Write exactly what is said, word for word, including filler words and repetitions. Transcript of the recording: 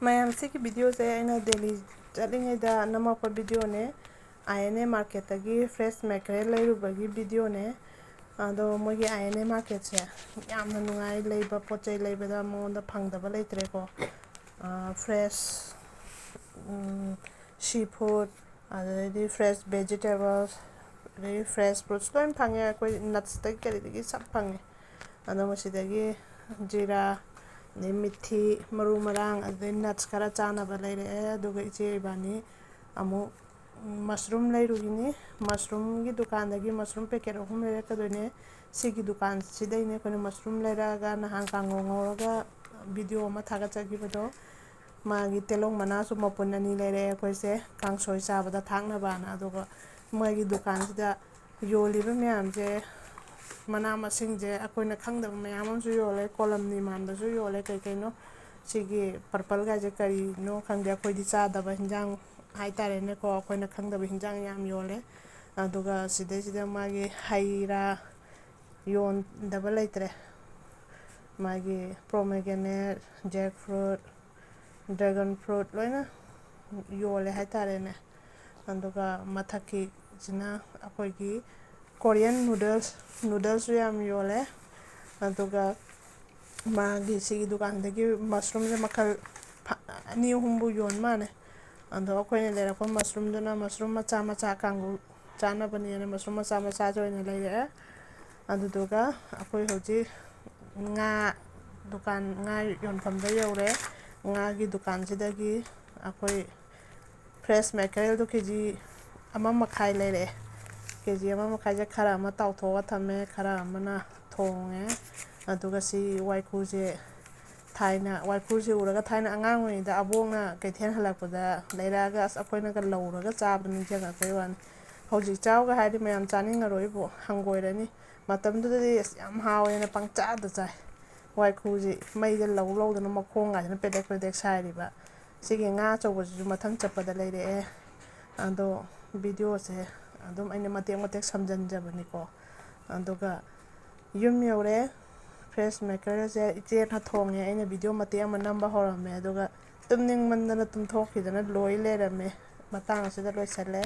ꯃꯌꯥꯝ, ꯁꯤꯒꯤ ꯚꯤꯗꯤꯑꯣꯁꯦ ꯑꯩꯅ ꯗꯦꯜꯂꯤ ꯆꯠꯂꯤꯉꯩꯗ ꯅꯝꯃꯛꯄ ꯚꯤꯗꯤꯑꯣꯅꯦ꯫ ꯑꯥꯏ ꯑꯦꯟ ꯑꯦ ꯃꯥꯔꯀꯦꯠꯇꯒꯤ ꯐ꯭ꯔꯦꯁ ꯃꯦꯀꯔꯦꯜ ꯂꯩꯔꯨꯕꯒꯤ ꯚꯤꯗꯤꯑꯣꯅꯦ꯫ ꯑꯗꯣ ꯃꯣꯏꯒꯤ ꯑꯥꯏ ꯑꯦꯟ ꯑꯦ ꯃꯥꯔꯀꯦꯠꯁꯦ ꯌꯥꯝꯅ ꯅꯨꯡꯉꯥꯏ, ꯂꯩꯕ, ꯄꯣꯠ ꯆꯩ ꯂꯩꯕꯗ ꯃꯉꯣꯟꯗ ꯐꯪꯗꯕ ꯂꯩꯇ꯭ꯔꯦꯀꯣ꯫ ꯐ꯭ꯔꯦꯁ ꯁꯤ ꯐꯨꯗ, ꯑꯗꯩꯗꯤ ꯐ꯭ꯔꯦꯁ ꯚꯦꯖꯤꯇꯦꯕꯜꯁ, ꯑꯗꯩꯗꯤ ꯐ꯭ꯔꯦꯁ ꯐ꯭ꯔꯨꯠꯁ ꯂꯣꯏ ꯐꯪꯉꯦ꯫ ꯑꯩꯈꯣꯏ ꯅꯠꯁꯇꯒꯤ ꯀꯔꯤꯗꯒꯤ ꯁꯞ ꯐꯪꯉꯦ꯫ ꯑꯗꯣ ꯃꯁꯤꯗꯒꯤ ꯖꯤꯔꯥ, ꯑꯗꯩ ꯃꯤꯊꯤ, ꯃꯔꯨ ꯃꯔꯥꯡ, ꯑꯗꯩ ꯅꯠꯁ ꯈꯔ ꯆꯥꯅꯕ ꯂꯩꯔꯛꯑꯦ꯫ ꯑꯗꯨꯒ ꯏꯆꯦ ꯏꯕꯥꯅꯤ ꯑꯃꯨꯛ ꯃꯁꯔꯨꯝ ꯂꯩꯔꯨꯈꯤꯅꯤ꯫ ꯃꯁꯔꯨꯝꯒꯤ ꯗꯨꯀꯥꯟꯗꯒꯤ ꯃꯁꯔꯨꯝ ꯄꯦꯀꯦꯠ ꯑꯍꯨꯝ ꯂꯩꯔꯛꯀꯗꯣꯏꯅꯦ꯫ ꯁꯤꯒꯤ ꯗꯨꯀꯥꯟꯁꯤꯗꯩꯅꯦ ꯑꯩꯈꯣꯏꯅ ꯃꯁꯔꯨꯝ ꯂꯩꯔꯛꯑꯒ ꯅꯍꯥꯟ ꯀꯥꯡꯉꯧ ꯉꯧꯔꯒ ꯚꯤꯗꯤꯑꯣ ꯑꯃ ꯊꯥꯒꯠꯆꯈꯤꯕꯗꯣ꯫ ꯃꯥꯒꯤ ꯇꯦꯂꯧ ꯃꯅꯥꯁꯨ ꯃꯄꯨꯟ ꯑꯅꯤ ꯂꯩꯔꯛꯑꯦ ꯑꯩꯈꯣꯏꯁꯦ, ꯀꯥꯡꯁꯣꯏ ꯆꯥꯕꯗ ꯊꯥꯛꯅꯕꯅ꯫ ꯑꯗꯨꯒ ꯃꯣꯏꯒꯤ ꯗꯨꯀꯥꯟꯁꯤꯗ ꯌꯣꯜꯂꯤꯕ ꯃꯌꯥꯝꯁꯦ, ꯃꯅꯥ ꯃꯁꯤꯡꯁꯦ ꯑꯩꯈꯣꯏꯅ ꯈꯪꯗꯕ ꯃꯌꯥꯝ ꯑꯃꯁꯨ ꯌꯣꯜꯂꯦ꯫ ꯀꯣꯂꯝꯅꯤ ꯃꯥꯟꯕꯁꯨ ꯌꯣꯜꯂꯦ꯫ ꯀꯩ ꯀꯩꯅꯣ ꯁꯤꯒꯤ ꯄꯔꯄꯜꯒꯥꯏꯁꯦ ꯀꯔꯤꯅꯣ ꯈꯪꯗꯦ꯫ ꯑꯩꯈꯣꯏꯗꯤ ꯆꯥꯗꯕ ꯍꯤꯟꯖꯥꯡ ꯍꯥꯏꯇꯥꯔꯦꯅꯦꯀꯣ, ꯑꯩꯈꯣꯏꯅ ꯈꯪꯗꯕ ꯍꯤꯟꯖꯥꯡ ꯌꯥꯝ ꯌꯣꯜꯂꯦ꯫ ꯑꯗꯨꯒ ꯁꯤꯗꯩꯁꯤꯗ ꯃꯥꯒꯤ ꯍꯩ ꯔꯥ ꯌꯣꯟꯗꯕ ꯂꯩꯇ꯭ꯔꯦ꯫ ꯃꯥꯒꯤ ꯄ꯭ꯔꯣꯃꯦꯒ꯭ꯔꯦꯅꯦꯠ, ꯖꯦꯛ ꯐ꯭ꯔꯨꯠ, ꯗ꯭ꯔꯦꯒꯟ ꯐ꯭ꯔꯨꯠ ꯂꯣꯏꯅ ꯌꯣꯜꯂꯦ ꯍꯥꯏꯇꯥꯔꯦꯅꯦ꯫ ꯑꯗꯨꯒ ꯃꯊꯛꯀꯤꯁꯤꯅ ꯑꯩꯈꯣꯏꯒꯤ ꯀꯣꯔꯤꯌꯟ ꯅꯨꯗꯜꯁ, ꯅꯨꯗꯜꯁꯁꯨ ꯌꯥꯝ ꯌꯣꯜꯂꯦ꯫ ꯑꯗꯨꯒ ꯃꯥꯒꯤ ꯁꯤꯒꯤ ꯗꯨꯀꯥꯟꯗꯒꯤ ꯃꯁꯔꯨꯝꯁꯦ ꯃꯈꯜ ꯐ-, ꯑꯅꯤ ꯑꯍꯨꯝꯕꯨ ꯌꯣꯟ ꯃꯥꯜꯂꯦ꯫ ꯑꯗꯣ ꯑꯩꯈꯣꯏꯅ ꯂꯩꯔꯛꯄ ꯃꯁꯔꯨꯝꯗꯨꯅ ꯃꯁꯔꯨꯝ ꯃꯆꯥ ꯃꯆꯥ ꯀꯥꯡꯉꯧ ꯆꯥꯅꯕꯅꯦꯅ ꯃꯁꯔꯨꯝ ꯃꯆꯥ ꯃꯆꯥꯁꯦ ꯑꯣꯏꯅ ꯂꯩꯔꯛꯑꯦ꯫ ꯑꯗꯨꯗꯨꯒ ꯑꯩꯈꯣꯏ ꯍꯧꯖꯤꯛ ꯉꯥ ꯗꯨꯀꯥꯟ, ꯉꯥ ꯌꯣꯟꯐꯝꯗ ꯌꯧꯔꯦ꯫ ꯉꯥꯒꯤ ꯗꯨꯀꯥꯟꯁꯤꯗꯒꯤ ꯑꯩꯈꯣꯏ ꯐ꯭ꯔꯦꯁ ꯃꯦꯀꯔꯦꯜꯗꯣ ꯀꯦ ꯖꯤ ꯑꯃ ꯃꯈꯥꯏ ꯂꯩꯔꯛꯑꯦ꯫ ꯀꯦ ꯖꯤ ꯑꯃ ꯃꯈꯥꯏꯁꯦ ꯈꯔ ꯑꯃ ꯇꯥꯎꯊꯣꯛꯑ ꯊꯝꯃꯦ, ꯈꯔ ꯑꯃꯅ ꯊꯣꯡꯉꯦ꯫ ꯑꯗꯨꯒ ꯁꯤ ꯋꯥꯏꯈꯨꯁꯦ ꯊꯥꯏꯅ, ꯋꯥꯏꯈꯨꯁꯦ ꯎꯔꯒ ꯊꯥꯏꯅ ꯑꯉꯥꯡ ꯑꯣꯏꯔꯤꯉꯩꯗ ꯑꯕꯣꯛꯅ ꯀꯩꯊꯦꯜ ꯍꯜꯂꯛꯄꯗ ꯂꯩꯔꯛꯑꯒ ꯑꯁ ꯑꯩꯈꯣꯏꯅꯒ ꯂꯧꯔꯒ ꯆꯥꯕꯗꯣ ꯅꯤꯡꯁꯤꯡꯉꯛꯄꯩ ꯋꯥꯅꯤ꯫ ꯍꯧꯖꯤꯛ ꯆꯥꯎꯒ ꯍꯥꯏꯔꯗꯤ ꯃꯌꯥꯝ ꯆꯥꯅꯤꯡꯉꯔꯣꯏꯕꯨ, ꯍꯪꯒꯣꯏꯔꯅꯤ꯫ ꯃꯇꯝꯗꯨꯗꯗꯤ ꯑꯁ ꯌꯥꯝ ꯍꯥꯎꯋꯦꯅ ꯄꯪꯆꯥꯗ ꯆꯥꯏ꯫ ꯋꯥꯏꯈꯨꯁꯤ ꯃꯩꯗ ꯂꯧ ꯂꯧꯗꯅ ꯃꯈꯣꯡꯒꯁꯤꯅ ꯄꯦꯗꯦꯛ ꯄꯦꯗꯦꯛ ꯁꯥꯏꯔꯤꯕ꯫ ꯁꯤꯒꯤ ꯉꯥ ꯑꯆꯧꯕꯁꯤꯁꯨ ꯃꯊꯪ ꯆꯠꯄꯗ ꯂꯩꯔꯛꯑꯦ꯫ ꯑꯗꯣ ꯚꯤꯗꯤꯑꯣꯁꯦ ꯑꯗꯨꯝ ꯑꯩꯅ ꯃꯇꯦꯛ ꯃꯇꯦꯛ ꯁꯝꯖꯟꯖꯕꯅꯤꯀꯣ꯫ ꯑꯗꯨꯒ ꯌꯨꯝ ꯌꯧꯔꯦ꯫ ꯐ꯭ꯔꯦꯁ ꯃꯦꯀꯔꯁꯦ ꯏꯆꯦꯅ ꯊꯣꯡꯉꯦ꯫ ꯑꯩꯅ ꯚꯤꯗꯤꯑꯣ ꯃꯇꯦꯛ ꯑꯃ ꯅꯝꯕ ꯍꯧꯔꯝꯃꯦ, ꯑꯗꯨꯒ ꯇꯨꯝꯅꯤꯡꯃꯟꯗꯅ ꯇꯨꯝꯊꯣꯛꯈꯤꯗꯅ ꯂꯣꯏ ꯂꯩꯔꯝꯃꯦ꯫ ꯃꯇꯥꯡ ꯑꯁꯤꯗ ꯂꯣꯏꯁꯜꯂꯦ꯫